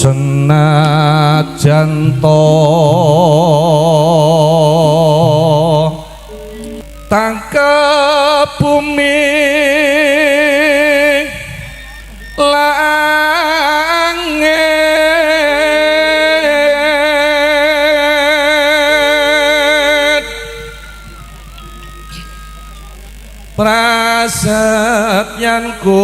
Senajan to tangkep bumi langit prasetyanku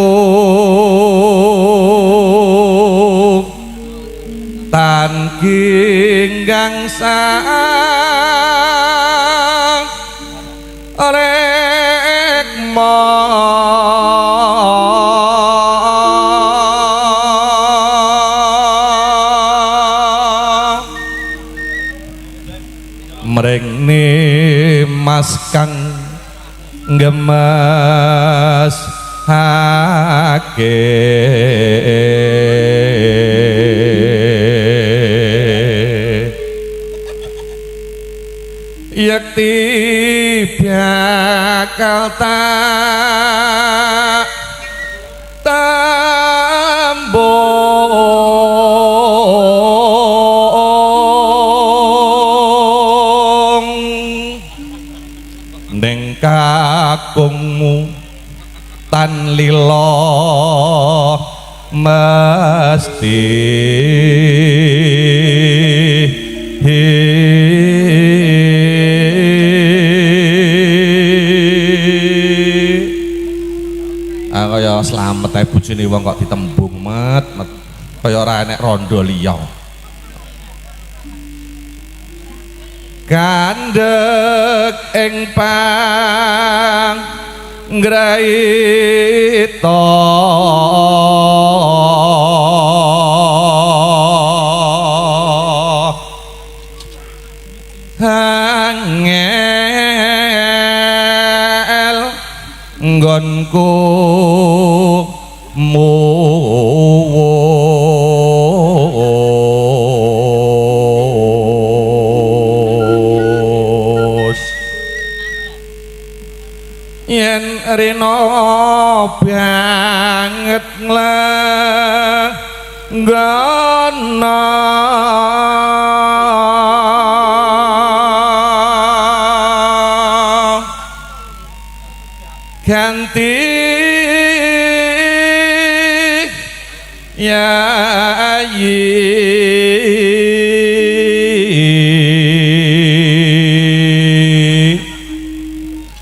tan ginggang sang rekma mrene mas kang gemes hake yekti bakal tak tambung ning kakungmu tan lila mesti. Ah kaya slamet ae bojone wong kok ditembung met met kaya ora enek rondo liya. Kandhek ing panggraita angel nggonku muwus yen rina banget nglenggana ganti yayi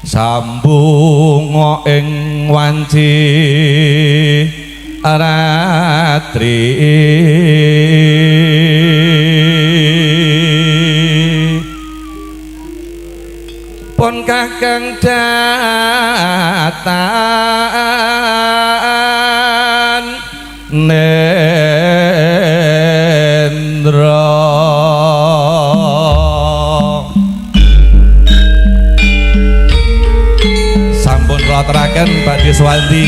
sambung ing wanci ratri pun kakang datan nendra. Sampun kula aturaken Pak Deswandi.